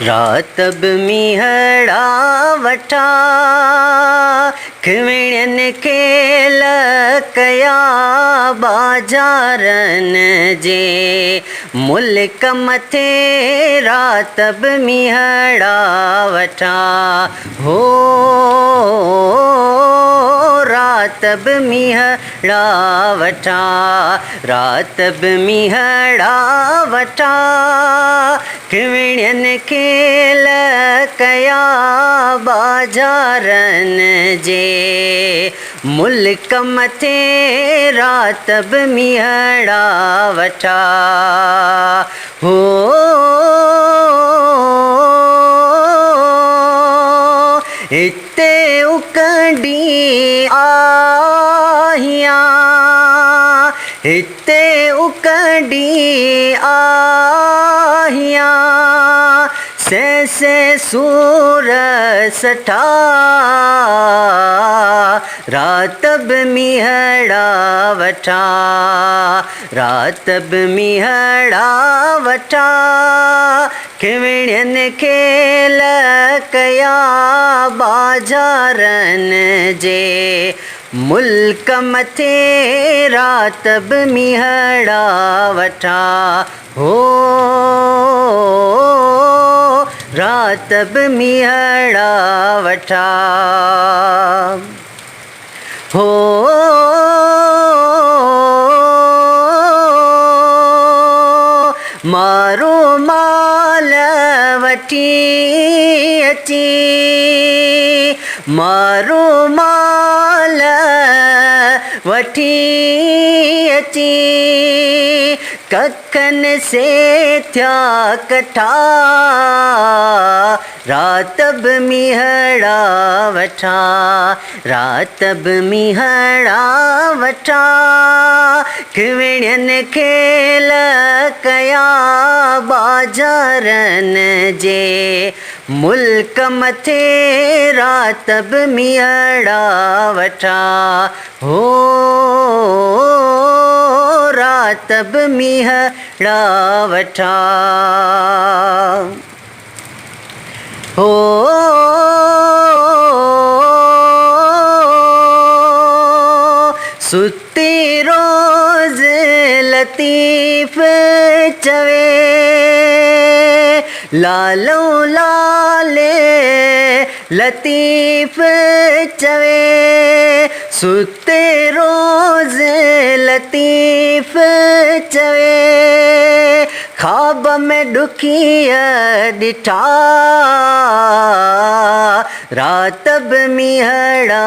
رات به مينهڙا وٺا، کيوڻين کيل ڪيا ٻاجهارن جي ملڪ مٿي رات به مينهڙا وٺا، هو رات به مينهڙا وٺا، رات به مينهڙا وٺا، کيوڻين کيل ڪيا ٻاجهارن جي ملڪ مٿي رات به مينهڙا وٺا، هو هتي اڪنڊي آهيان، هتي اڪنڊي آهيان، سين سين سور سٺا، رات به مينهڙا وٺا، رات به مينهڙا وٺا، کيوڻين کيل ڪيا ٻاجهارن جي ملڪ مٿي رات به مينهڙا وٺا، هو رات به مينهڙا وٺا، هو مارو مال وٺي اچي، مارو مال وٺي اچي، ڪکن سي ٿيا ڪٺا، رات به مينهڙا وٺا، رات به مينهڙا وٺا، کيوڻين کيل ڪيا ٻاجهارن جي ملڪ مٿي رات به مينهڙا وٺا، هو رات به مينهڙا وٺا، هو ستي روز لطيف چوي، لالو لالي لطيف چوي، ستي روز لطيف چوي، خواب ۾ ڏکيء ڏٺا، رات به مينهڙا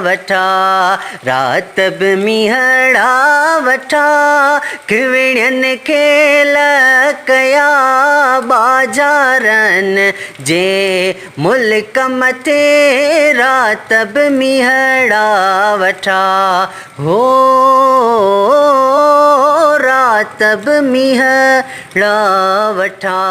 وٺا، رات به مينهڙا وٺا، کيوڻين کيل ڪيا ٻاجهارن جي ملڪ مٿي رات به مينهڙا وٺا، هو رات به مينهڙا وٺا.